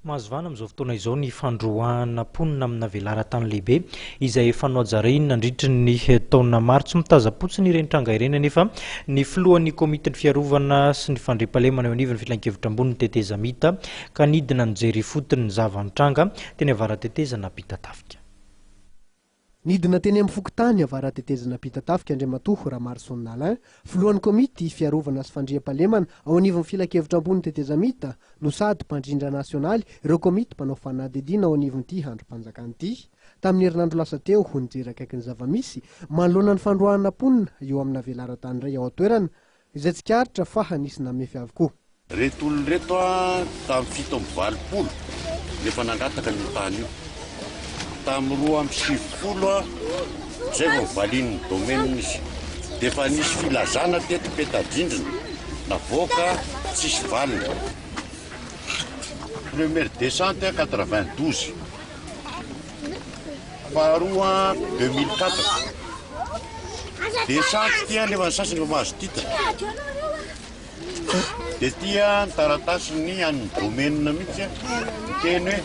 Mahazo vahana amin'izao fotoana izao ny fandroahana mponina amina velaran-tany lehibe izay efa nohajariany nandritry ny taona maro. Tsy mitazam-potsiny ireny tranga ireny anefa ny filohan'ny komitin'ny fiarovana sy ny fandriampahalemana eo anivon'ny filankevitra ambonin'ny tetezamita ka nidina nijery ifotony ny zava-nitranga teny Avaratetezana Ampitatafika. Nidina teny amin'ny fokontany Avaratetezana Ampitatafika Andriamatoa Ramaroson Alain, filohan'ny komity fiarovana sy fandriampahalemana ao anivon'ny filankevitra ambony tetezamita no sady mpandrindra nasionaly ireo komity mpanao fanadihadiana ao anivon'ity andrim-panjakana ity. Tamin'ny herinandro lasa teo, nijery akaiky ny zava-misy manoloana ny fandroahana mponina eo amina velaran-tany iray ao an-toerana izay tsikaritra fa nisy namefy avokoa. Reto olona ireto tamin'ny 87 no efa nangataka an'io tany io. Tamin'ny 92 izay vao valian'ny domaine izy. Dia efa nisy filazana teto peta-drindrina navoaka tsisy valiny. Première descente 92, faharoa 2004. Descente ity nefa ny sasany efa mahazo titre. Dia ity ny taratasin'ny an'ny domaine mihitsy miteny hoe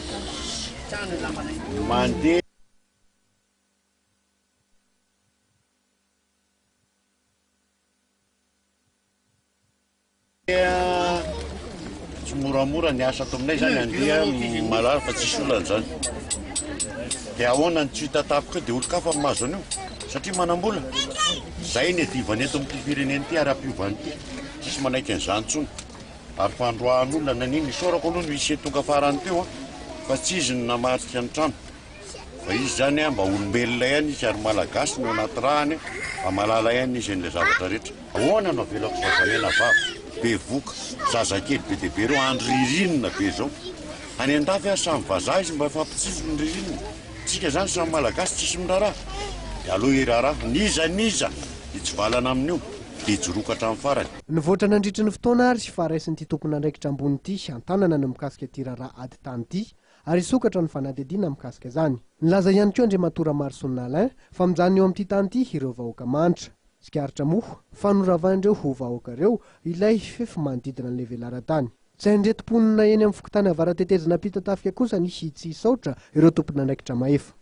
mandeha. Tsy moramora ny asa ato aminay zany andeha malala fa tsisy olana zany. Dia ahoana ny tsy hita tampoka eo dia olon-kafa no mahazo an'io satria manam-bola. Zay ny adivana eto amin'ity firenena ity ary hampiova an'ity. Tsisy manaiky an'izany intsony. Ary fandroahan'olona nanino. Isaorako aloha ny huissier tonga farany teo an, fa tsy izy no namadika ny trano. Fa izy zany an, mba olombelona ihany izy ary malagasy no anaty ràny, mba mahalala ihany izy an'ilay zavatra rehetra. Ahoana no avelako zaza mena vava, bevoka, zazakely be dia be ireo andro ririnina be zao. Any andafy aza samy vazaha izy mba mifampitsinjo ny ririnina. Tsika zany samy malagasy tsisy miraharaha. Dia aleo hiraharaha. N'iza n'iza hitsivalana amin'io dia hijoroako hatramin'ny farany. Nivoatra nandritry ny fotoana ary fa raisin'ity tompon'andraikitra ambony ity an-tanana ny mikasika ity raharaha ady tany ity ary hisokatra ny fanadihadiana mikasika izany. Nilaza ihany koa Andriamatoa Ramaroson Alain fa mijanona eo amin'ity tany ity ireo vahoaka mahantra. Tsikaritra moa fa noravain'ireo vahoaka ireo ilay fefy manodidina an'ilay velaran-tany. Tsy hain'ireto mponina eny amin'ny fokontany Avaratetezana Ampitatafika kosa ny tsy hisaotra ireo tompon'andraikitra mahefa.